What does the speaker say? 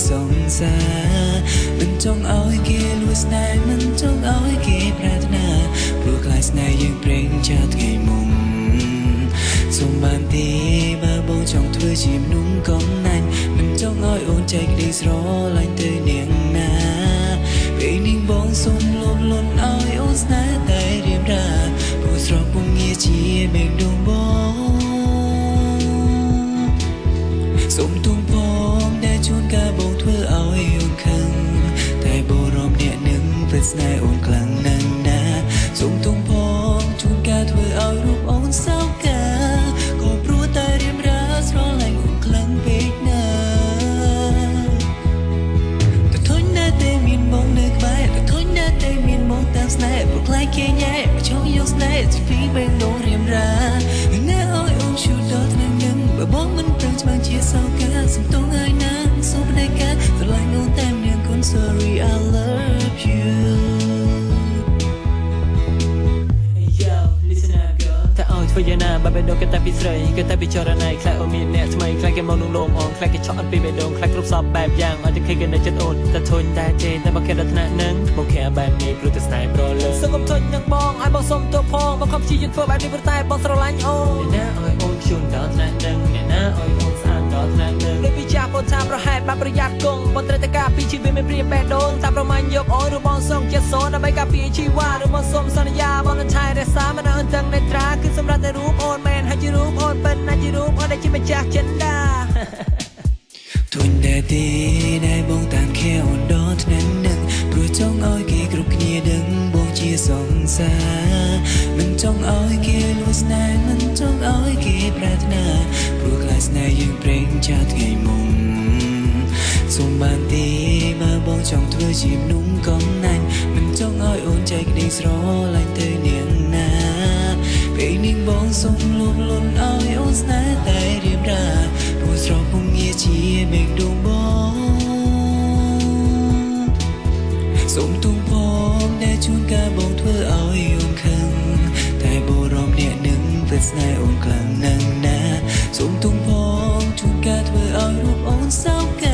សង្សារមិនចង់ឲ្យគេលួចស្នេហ៍មិនចង់ឲ្យគេប្រាថ្នាព្រោះខ្លាចស្នេហ៍យើងប្រេងចាថ្ងៃមុំសូមបានទេបើបងចង់ធ្វើជាមនុស្សកំណាញ់មិនចង់ឲ្យអូនចែកក្តីស្រឡាញ់ទៅនាងណាពេលនេះបងសូមលោភលន់ឲ្យអូនស្នេហ៍តែរៀមរាព្រោះស្រពុំងារជាបេះដូងបងសូមទូងផងដែលជួនកាលបងធ្វើឲ្យអូនខឹងតែបរមអ្នកនឹងពិតស្នេហ៍អូនខ្លាំងណាស់ណាសូមទូងផងជួនកាលធ្វើឲ្យរូបអូនសោកាក៏ព្រោះតែរៀមរាស្រឡាញ់អូនខ្លាំងពេកណាតែធុញណាស់ទេមានបងនៅក្បែរតែធុញណាស់ទេមានបងតាមស្នេហ៍ព្រោះខ្លាចគេញ៉ែមកចង់យកស្នេហ៍ពីបេះដូងរៀមរាណាឲ្យអូនឈូដល់ថ្ងៃនឹងបើបងមិនប្រឹងច្បាំងជាសោកាសំទងឲ្យណាសូមផ្ដាច់ការស្រឡាញ់អូនតែម្នាក់គូន Sorry, I love you. Yo, listen up, girl. តែឲ្យធ្វើយ៉ាងណាបើបេះដូងគេតែពីស្រីគេតែពីចរណៃខ្លះអូនមានអ្នកថ្មីខ្លះគេមកលងលោមអូនខ្លះគេឆក់អត់ពីបេះដូងខ្លះគ្រប់សពបែបយ៉ាងឲ្យតែគេគេនៅចិត្តអូនតែធុញតែទេតែមកគេដល់ថ្នាក់នឹងមកខែបែបនេះព្រោះតែស្នេហ៍ប្រលើសូមកុំធុញនឹងបងឲ្យបងសុំទោសផងបងខំព្យាយាមធ្វើបែបនេះព្រោះតែបងស្រឡាញ់អូនអ្នកណាឲ្យអូនជូនដល់ថ្នាក់នឹងអ្នកណាឲ្យអូនស្អាតដល់ថ្នាក់នឹងដូចពីចាស់បងថាប្រហែលបានប្រយ័ត្នគង់បងត្រូវតែការពីជីវិតមានព្រាបេះដូងតែប្រមាញ់យកអូនឬបងសុំចិត្តសូនដើម្បីការពារជីវ៉ាឬបងសុំសន្យាបងនឹងថែរក្សាមិនឲ្យទាំងនេត្រាគឺសម្រាប់តែរូបអូនមែនហើយជារូបអូនប៉ិនណាជារូបអូនដែលជាម្ចាស់ចិនដា ធុញដែរទេដែលបងតាមខែអូនដល់ថ្នាក់នឹងព្រោះចង់ឲ្យគេគ្រប់គ្នាដឹងបងជាសង្សារមិនចង់ឲ្យគេលួចស្នេហ៍មិនចង់ឲ្យគេប្រាថ្នាព្រោះខ្លាចស្នេហ៍យើងប្រេងចាថ្ងៃមុំសូមបានទេបើបងចង់ធ្វើជាមនុស្សកំណាញ់មិនចង់ឲ្យអូនចែកក្តីស្រឡាញ់ទៅនាងណាពេលនេះបងសូមលោភលន់ឲ្យអូនស្នេហ៍តែរៀបរាព្រោះស្រពុំងារជាបេះដូងបងសូមទូងផងដែលជួនកាលបងធ្វើឲ្យអូនខឹងតែបរមអ្នកនឹងពិតស្នេហ៍អូនខ្លាំងណាស់ណាសូមទូងផងជួនកាលធ្វើឲ្យរូបអូនសោកា